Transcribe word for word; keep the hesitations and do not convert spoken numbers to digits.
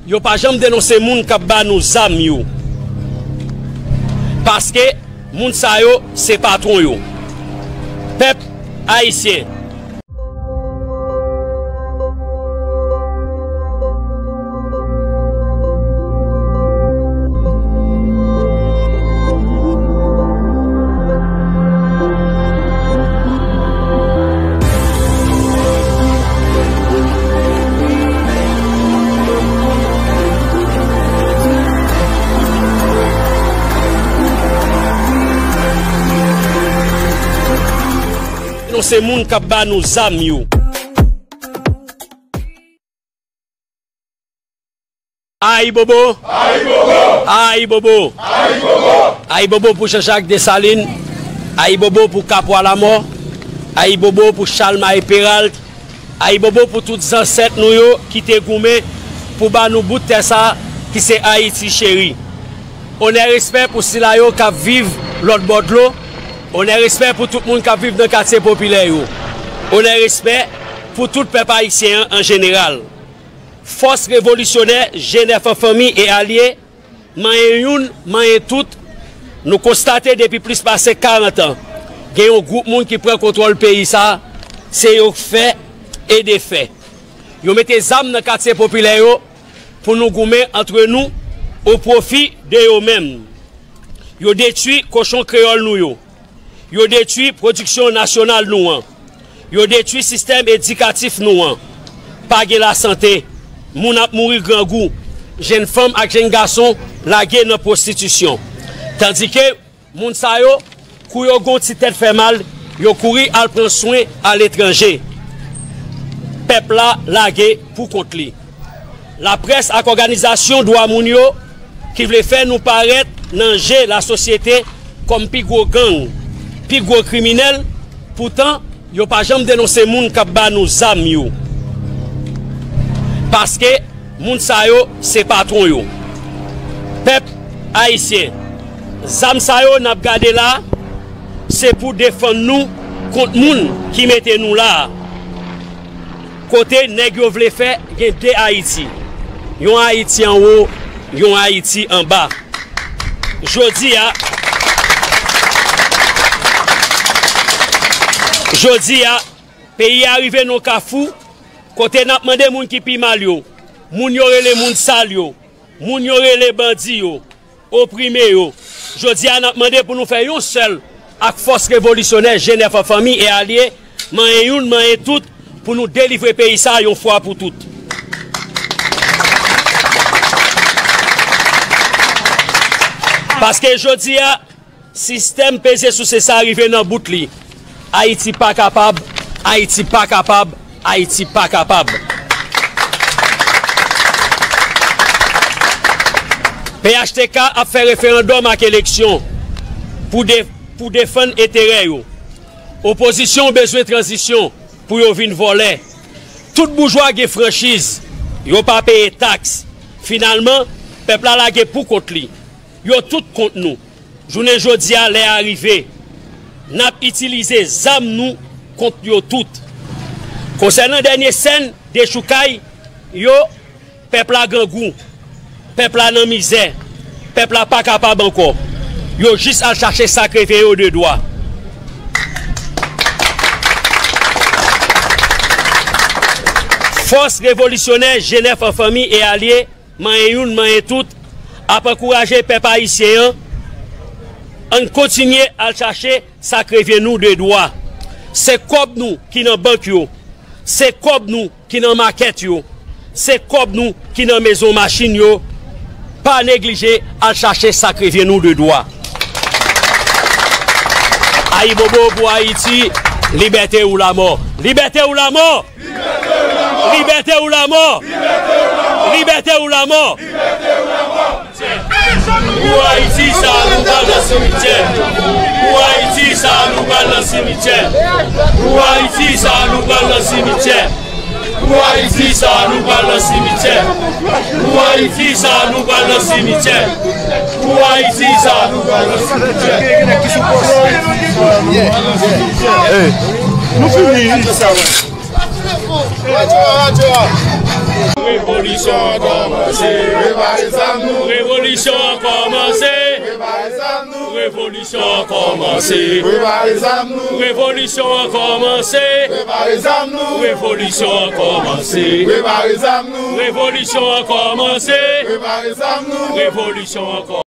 Yo pa janm denonse moun k ap ba nou zam yo. Paske moun sa yo se patwon yo. Pèp ayisyen. Non, se moun k ap ba nou zam yo. Ayibobo! Ayibobo! Ayibobo! Ayibobo! Ayibobo pou Jean Jacques Dessalines! Ayibobo pou Kapwa Lamò! Ayibobo pou Chalmay Peralt! Ayibobo pou tout zansèt nou yo ki te goumen pou ba nou bout tè sa ki se Ayiti cheri. Onè respè pou sila yo k ap viv lòt bò dlo. Onè respè pou tout moun k ap viv nan katye popilè yo. Onè respè pou tout pèp ayisyen an an jeneral. Fòs revolisyonè G nèf an fanmi e alye, manyen youn, manyen tout, nou konstate depi plis pase karant an, gen yon gwoup moun ki pran kontwòl peyi sa, se yo k fè e defè. Yo mete zam nan katye popilè yo pou nou goumen antre nou o pwofi de yo menm. Yo detwi kochon kreyòl nou yo. Yo detwi pwodiksyon nasyonal nou an. Yo detwi sistèm edikatif nou an. Pa gen lasante. Moun ap mouri grangou. Jenn fanm ak jenn gason lage nan pwostitisyon. Tandike moun sa yo, kou yo gon ti tèt fè mal, yo kouri al pran swen aletranje. Pèp la lage pou kont li. Laprès ak òganizasyon dwa moun yo ki vle fè nou parèt nan je lasosyete kòm pi gwo gang, pi gwo kriminèl, poutan yo pa janm denonse moun k ap ba nou zam yo. Paske moun sa yo se patwon yo. Pèp ayisyen, zam sa yo n ap gade la, se pou defann nou kont moun ki mete nou la a. Kote nèg yo vle fè gen de Ayiti. Yon Ayiti anwo, yon Ayiti anba. Jodi a, jodi a, peyi a rive nan kafou kote n ap mande moun ki pi mal yo, moun yo rele moun sal yo, moun yo rele bandi yo, oprime yo. Jodi a, n ap mande pou nou fè yon sèl ak fòs revolisyonè G nèf an fanmi e alye, manyen youn, manyen tout, pou nou delivre peyi sa a yon fwa pou tout. Paske jodi a, sistèm peze souse sa a rive nan bout li. Ayiti pa kapab, Ayiti pa kapab, Ayiti pa kapab. P H T K ap fè referandòm ak eleksyon pou de-, pou defann enterè yo. Opozisyon bezwen tranzisyon pou yo vin vòlè. Tout boujwa gen franchiz, yo pa peye taks. Finalman, pèp la lage pou kont li. Yo tout kont nou. Jounen jodi a, lè a rive. N ap itilize zam nou kont yo tout. Konsènan dènye sèn dechoukay yo, pèp la grangou. Pèp la nan mizè. Pèp la pa kapab ankò. Yo jis al chache sa k reve yo de dwa. Fòs revolisyonè G nèf an fanmi e alye, manyen youn, manyen tout, ap ankouraje pèp ayisyen an, ann kontinye al chache sa k revyen nou de dwa. Se kòb nou ki nan bank yo, se kòb nou ki nan makèt yo, se kòb nou ki nan mezon machin yo. Pa neglije al chache sa k revyen nou de dwa. Ayibobo pou Ayiti, libète ou lamò. Libète ou lamò! Libète ou lamò! Libète ou lamò! Pou Ayiti sa, nou pral nan simityè. Pou Ayiti sa, nou pral nan simityè. Pou Ayiti sa, nou pral nan simityè. Pou Ayiti sa, nou pral nan simityè. Pou Ayiti sa, nou pral nan simityè. Pou Ayiti sa, nou pral nan simityè. Hey, nou fini. Revolisyon ankò. Prepare zam nou. Revolisyon an kòmanse. Prepare zam nou. Revolisyon an kòmanse. Prepare zam nou. Revolisyon an kòmanse. Prepare zam nou. Revolisyon an kòmanse. Prepare zam nou. Revolisyon an kòmanse. Prepare zam nou. Revolisyon an kòmanse.